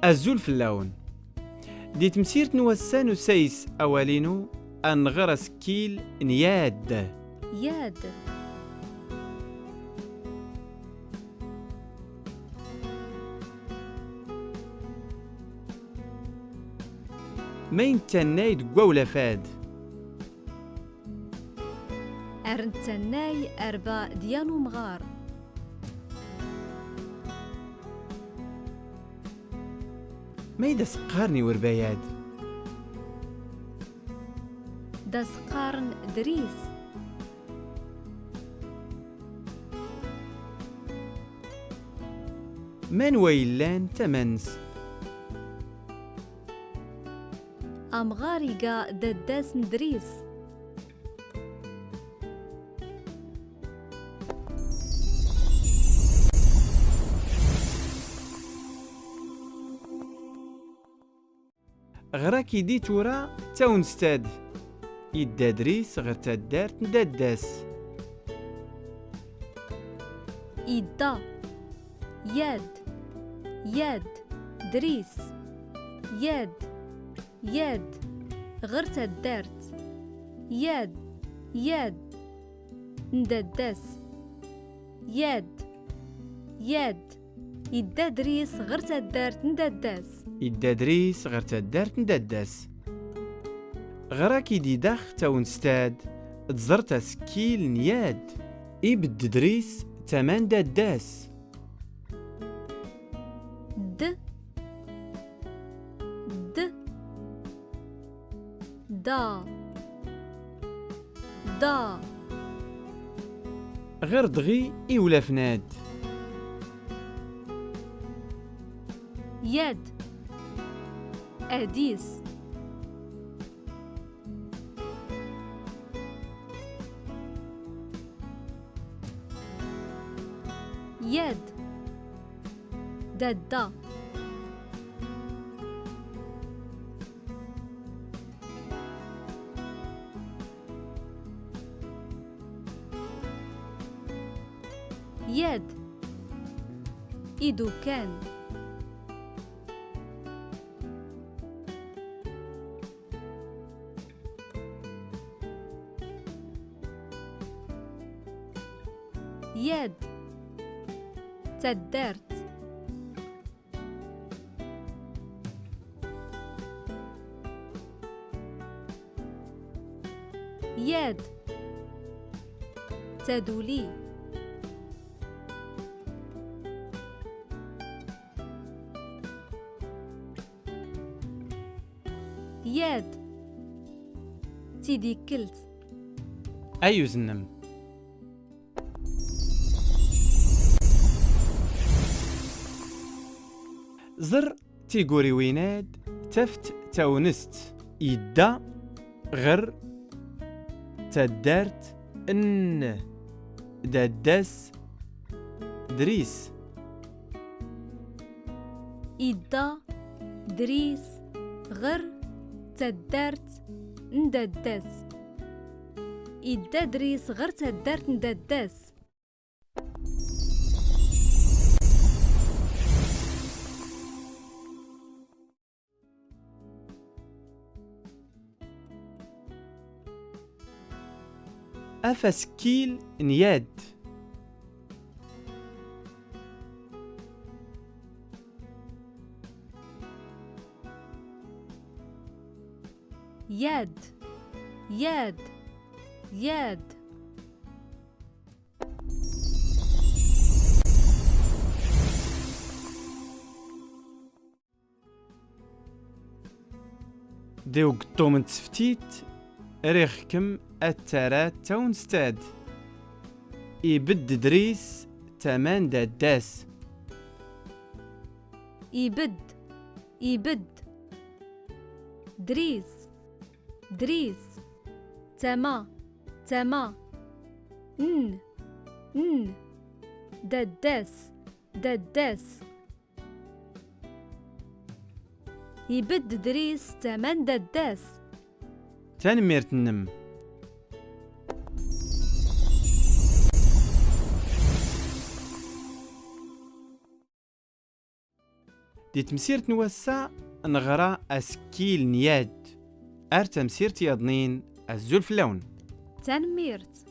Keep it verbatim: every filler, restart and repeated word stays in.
Azul fell-awen. Di temsirt n wass-a n usayes awal-inu, ad nɣer asekkil n yad. Yad. Ma i nettannay deg wawlaf-ad? Ar nettannay arba d yan umɣar. Ma i d as-qqaren i urba-ad? D as-qqaren Dris. Manwa yellan tama-nnes? Amɣar iga dadda-s n Dris. Ɣer akid-i tura tawinest-ad. Idda Dris ɣer taddart n dadda-s. Idda. Yad. Yad. Dris. Yad. Yad. Ɣer taddart. Yad. Yad. N dadda-s. Yad. Yad. Idda Dris ɣer taddart n dadda-s. Idda Dris ɣer taddart n dadda-s. Ɣer akid-i dax tawinest-ad, tẓert asekkil n yad. Ibedd Dris tama n dadda-s. D. D. Da. Da. Ɣer dɣi iwlafen-ad. Yad. Adis. Yad. Dadda. Yad. Idukan. Yad. Taddart. Yad. Taduli. Yad. Tidikelt. Ayyuz-nnem. Ẓer tiguriwin-ad, taft tawinest. Idda ɣer taddart n dadda-s Dris. Idda Dris ɣer taddart n dadda-s. Idda Dris ɣer taddart n dadda-s. Af asekkil n yad. Yad, yad, yad. Di ugeṭṭum n tseftit, riɣ-kem ad tarad tawinest-ad. Ibedd Dris tama n dadda-s. Ibedd, ibedd. Dris, Dris. Tama, tama. N, n. Dadda-s, dadda-s. Ibedd Dris tama n dadda-s. Tanemmirt-nnem. Di temsirt n wass-a, neɣra asekkil n yad. Ar tamsirt yaḍnin, azul fell-awen. Tanemmirt.